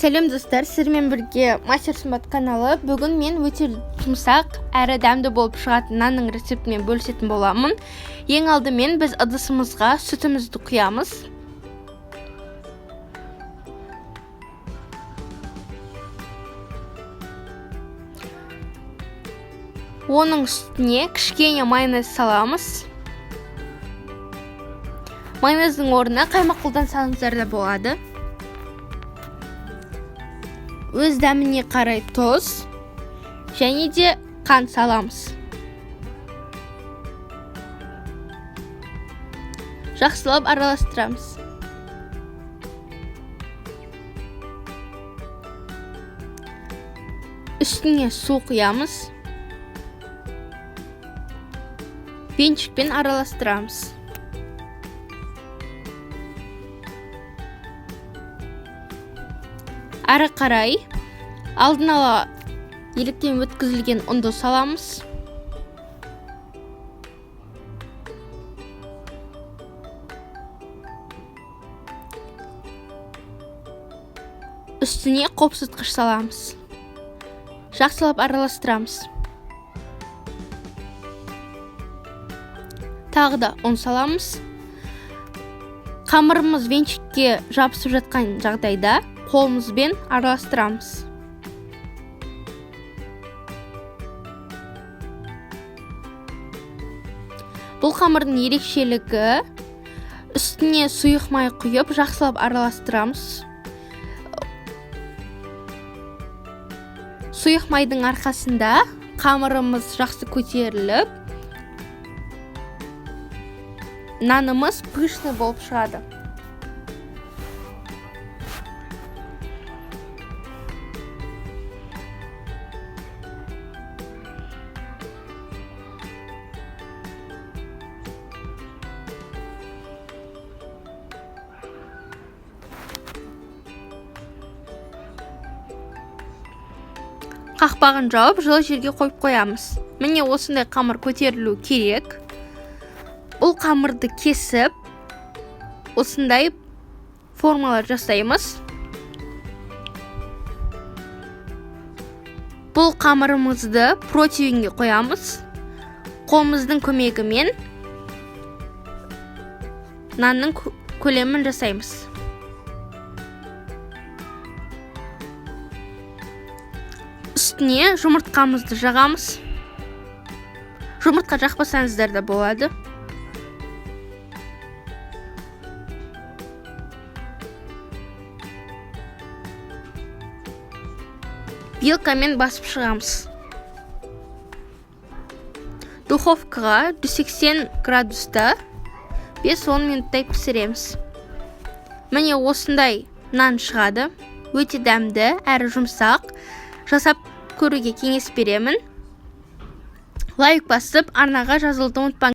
Сәлем, достар! Сіздермен бірге Мастер Сымбат каналы. Бүгін мен өте жұмсақ әрі дәмді болып шығатын нанның рецептімен бөлісетін боламын. Ең алдымен біз ыдысымызға сүтімізді құямыз. Оның үстіне кішкене майонез саламыз. Майонездің орнына қаймақ қолдансаңыздар да болады. Өз дәміне қарай тұз және де қант саламыз. Жақсылап араластырамыз. Үстіне су құямыз. Венчикпен араластырамыз. Әрі қарай алдын ала електен өткізілген ұнды саламыз. Үстіне қопсытқыш саламыз. Жақсылап араластырамыз. Тағы да ұн саламыз. Қамырымыз венчикке жабысып жатқан жағдайда қолымызбен араластырамыз. Бұл қамырдың ерекшелігі, үстіне сұйық май құйып, жақсылап араластырамыз. Сұйық майдың арқасында қамырымыз жақсы көтеріліп, нанымыз пышный болып шығады. Қақпағын жауып, жылы жерге қойып қоямыз. Міне, осындай қамыр көтерілу керек. Бұл қамырды кесіп, осындай формалар жасаймыз. Бұл қамырымызды противенге қоямыз. Қолымыздың көмегімен нанның көлемін жасаймыз. Үстіне жұмыртқамызды жағамыз. Жұмыртқа жақпасаңыздар да болады. Вилкамен басып шығамыз. Духовкаға 180 градуста 5-10 минуттай пісіреміз. Міне, осындай нан шығады. Өте дәмді әрі жұмсақ. Жасап көруге кеңес беремін. Лайк басып, арнаға жазылуды ұмытпаңыз.